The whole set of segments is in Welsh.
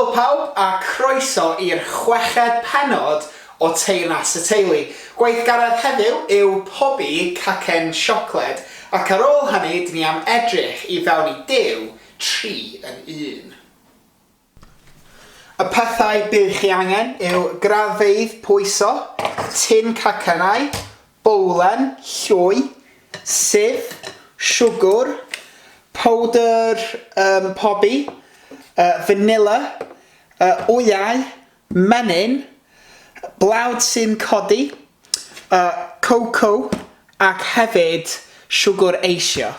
Helo pawb a croeso i'r chweched pennod o Teyrnas y Teulu. Gweithgaredd heddiw yw pobi cacen siocled ac ar ôl hynny dyn ni am edrych i fewn i Duw 3 yn 1. Y pethau bydd chi angen yw graddfeydd pwyso, tin cacennau, bowlen, llwy, sudd, siwgwr, powdr um, pobi, uh, vanilla, uh, wyau, menyn, blawd sy'n codi, uh, cocoa ac hefyd siwgwr eisio.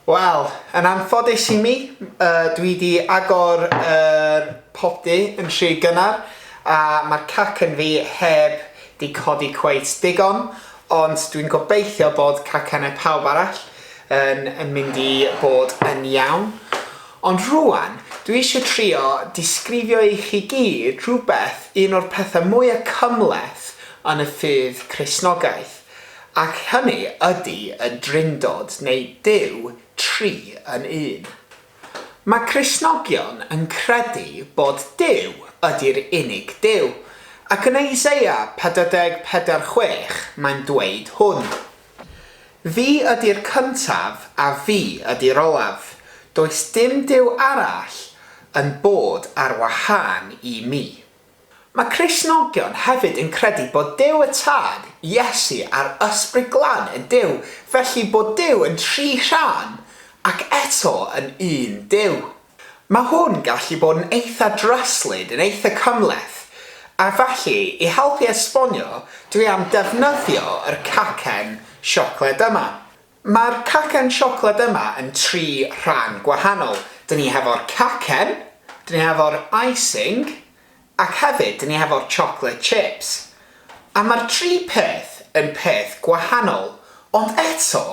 Wel, yn anffodus i mi, uh, dwi di agor yr uh, popty yn rhy gynnar a mae'r cacen fi heb di codi cweit digon, ond dwi'n gobeithio bod cacennau pawb arall yn, yn mynd i bod yn iawn. Ond rwan, dwi eisiau trio disgrifio i chi gyd rhywbeth, un o'r pethau mwyaf cymhleth yn y ffydd Cristnogaeth, ac hynny ydy y Drindod neu Duw Tri yn Un. Mae Cristnogion yn credu bod Duw ydy'r unig Duw, ac yn Isaiah 44 6 mae'n dweud hwn. Fi ydy'r cyntaf a fi ydy'r olaf. Does dim Duw arall yn bod ar wahân i mi. Mae Cristnogion hefyd yn credu bod Duw y Tad, Iesu a'r Ysbryd Glân yn Duw, felly bod Duw yn tri rhan ac eto yn un Duw. Mae hwn gallu bod yn eitha dryslyd, yn eitha cymhleth, a felly i helpu esbonio dwi am defnyddio yr cacen siocled yma. Mae'r cacen siocled yma yn tri rhan gwahanol. Dyn ni hefo'r cacen, dyn ni hefo'r icing, ac hefyd dyn ni hefo'r chocolate chips. A mae'r tri peth yn peth gwahanol, ond eto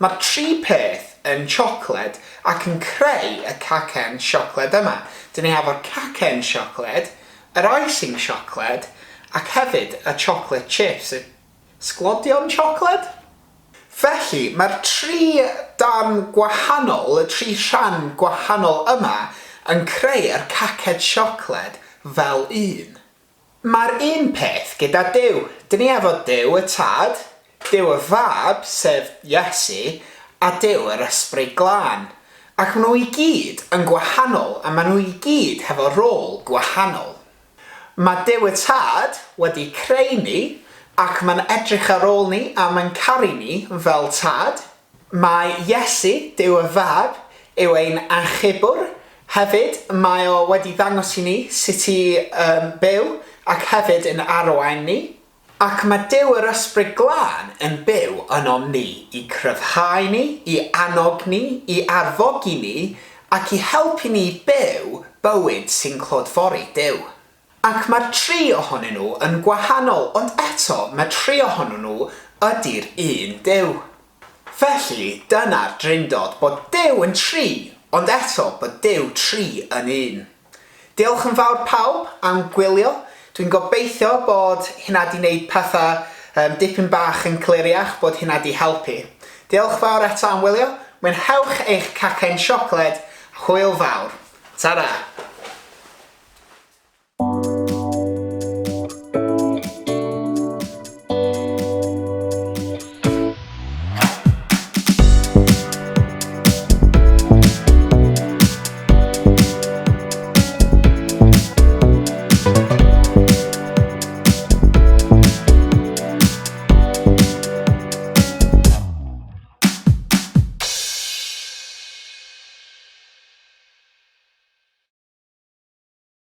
mae'r tri peth yn siocled ac yn creu y cacen siocled yma. Dyn ni hefo'r cacen siocled, yr icing siocled, ac hefyd y chocolate chips, y Sglodion siocled? Felly, mae'r tri darn gwahanol, y tri rhan gwahanol yma, yn creu yr caced siocled fel un. Mae'r un peth gyda Duw. Dyn ni efo Duw y Tad, Duw y Fab, sef Iesu, a Duw yr Ysbryd Glân. Ac maen nhw i gyd yn gwahanol a maen nhw i gyd hefo rôl gwahanol. Mae Duw y Tad wedi creu ni ac mae'n edrych ar ôl ni a mae'n caru ni fel Tad. Mae Iesu, Duw y Fab, yw ein Achubwr. Hefyd, mae o wedi ddangos i ni sut i um, byw ac hefyd yn arwain ni. Ac mae Duw yr Ysbryd Glân yn byw ynom ni i cryfhau ni, i annog ni, i arfogi ni, ac i helpu ni byw bywyd sy'n clodfori Duw. Ac mae'r tri ohonyn nhw yn gwahanol, ond eto mae'r tri ohonyn nhw ydy'r un Duw. Felly, dyna'r Drindod, bod Duw yn tri, ond eto bod Duw tri yn un. Diolch yn fawr pawb am gwylio. Dwi'n gobeithio bod hynna 'di neud petha yym dipyn bach yn cliriach, bod hynna 'di helpu. Diolch fawr eto am wylio, mwynhewch eich cacen siocled, hwyl fawr. Ta-ra!